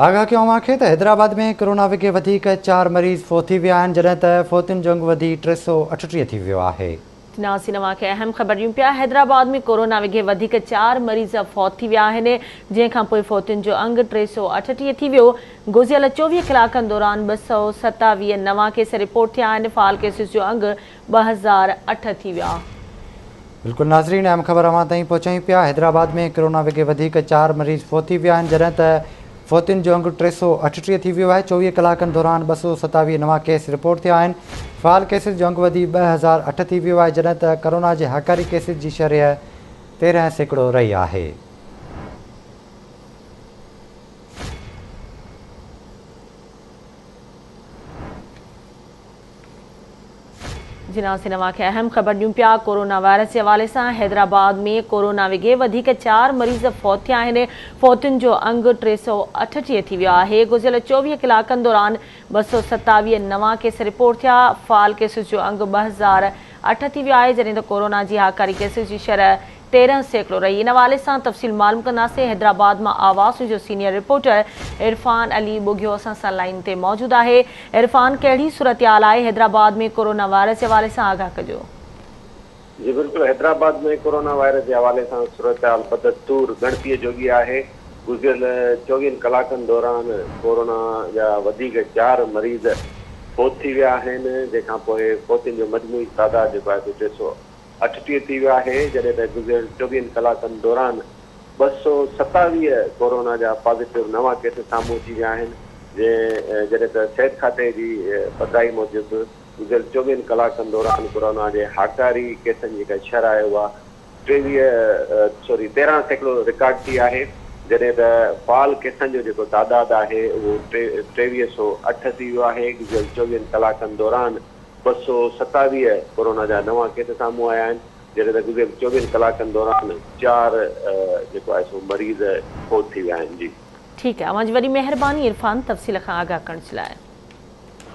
آگاهه ڪيون اوهان کي ته حيدرآباد ۾ ڪرونا وگهي وڌيڪ چار مريض فوت ٿي ويا آهن جڏهن ته فوتين جو انگ وڌي 338 ٿي ويو آهي. ناظرين اوهان کي اهم خبر ڏيون پيا حيدرآباد ۾ ڪورونا وگهي وڌيڪ چار مريض فوت ٿي ويا آهن جنهن کان پوء فوتين جو انگ 338 ٿي ويو گذريل 24 ڪلاڪن دوران 227 نوان ڪيس رپورٽ ٿيا آهن فعال ڪيسز جو انگ 2008 ٿي ويو. بلڪل ناظرين اهم خبر اوهان تائين پهچايون پيا حيدرآباد ۾ ڪرونا وگهي وڌيڪ چار مريض فوت ٿي ويا آهن جڏهن ته فوتين جو انگ 338 ٿي ويو آهي 24 ڪلاڪن دوران 227 نوان ڪيس رپورٽ ٿيا آهن فعال ڪيسز جو انگ وڌي 2008 ٿي ويو آهي جڏهن ته ڪرونا جي هاڪاري ڪيسز جي شرح 13% رهي آهي. جناسين اوهان کي اهم خبر ڏيون پيا ڪورونا وائرس جي حوالي سان حيدرآباد ۾ ڪورونا وگهي وڌيڪ چار مريض فوت ٿيا آهن فوتين جو انگ 338 ٿي ويو آهي گذريل 24 ڪلاڪن دوران 227 نوان ڪيس رپورٽ ٿيا فعال ڪيسز جو انگ 2008 ٿي ويو آهي جڏهن ته ڪورونا جي هاڪاري ڪيسز جي شرح 13% رهي. ان حوالي سان تفصيل معلوم ڪنداسين حيدرآباد مان آواز نيوز جو سينيئر رپورٽر عرفان علي ٻگهيو اسان سان لائين تي موجود آهي. عرفان ڪهڙي صورتحال آهي حيدرآباد ۾ ڪورونا وائرس جي حوالي سان آگاهه ڪجو. جي بلڪل حيدرآباد ۾ ڪورونا وائرس جي حوالي سان صورتحال بدستور ڳڻتيء جوڳي آهي گذريل چوويهن ڪلاڪن دوران ڪورونا جا وڌيڪ چار مريض فوت ٿي ويا آهن جنهن کان پوء فوتين جو مجموعي تعداد جيڪو آهي سو 338 ٿي ويو آهي، جڏهن ته گذريل چوويهن ڪلاڪن دوران 227 ڪورونا جا پازيٽو نوان ڪيس سامهون اچي ويا آهن، جنهن جڏهن ته صحت کاتي جي پڌرائي موجب گذريل چوويهن ڪلاڪن دوران ڪورونا جي هاڪاري ڪيسن جي جيڪا شرح آهي اها 23 سوري 13% رڪارڊ ٿي آهي، جڏهن ته فعال ڪيسن جو جيڪو تعداد آهي اهو 2308 ٿي ويو آهي، گذريل چوويهن ڪلاڪن دوران 227 ڪورونا جا نوان ڪيس سامهون آيا آهن، جڏهن ته گذريل چوويهن ڪلاڪن دوران چار جيڪو آهي سو مريض فوت ٿي ويا آهن. جي. ٺيڪ آهي اوهان جي وڏي مهرباني عرفان تفصيل کان آگاهه ڪرڻ جي لاء.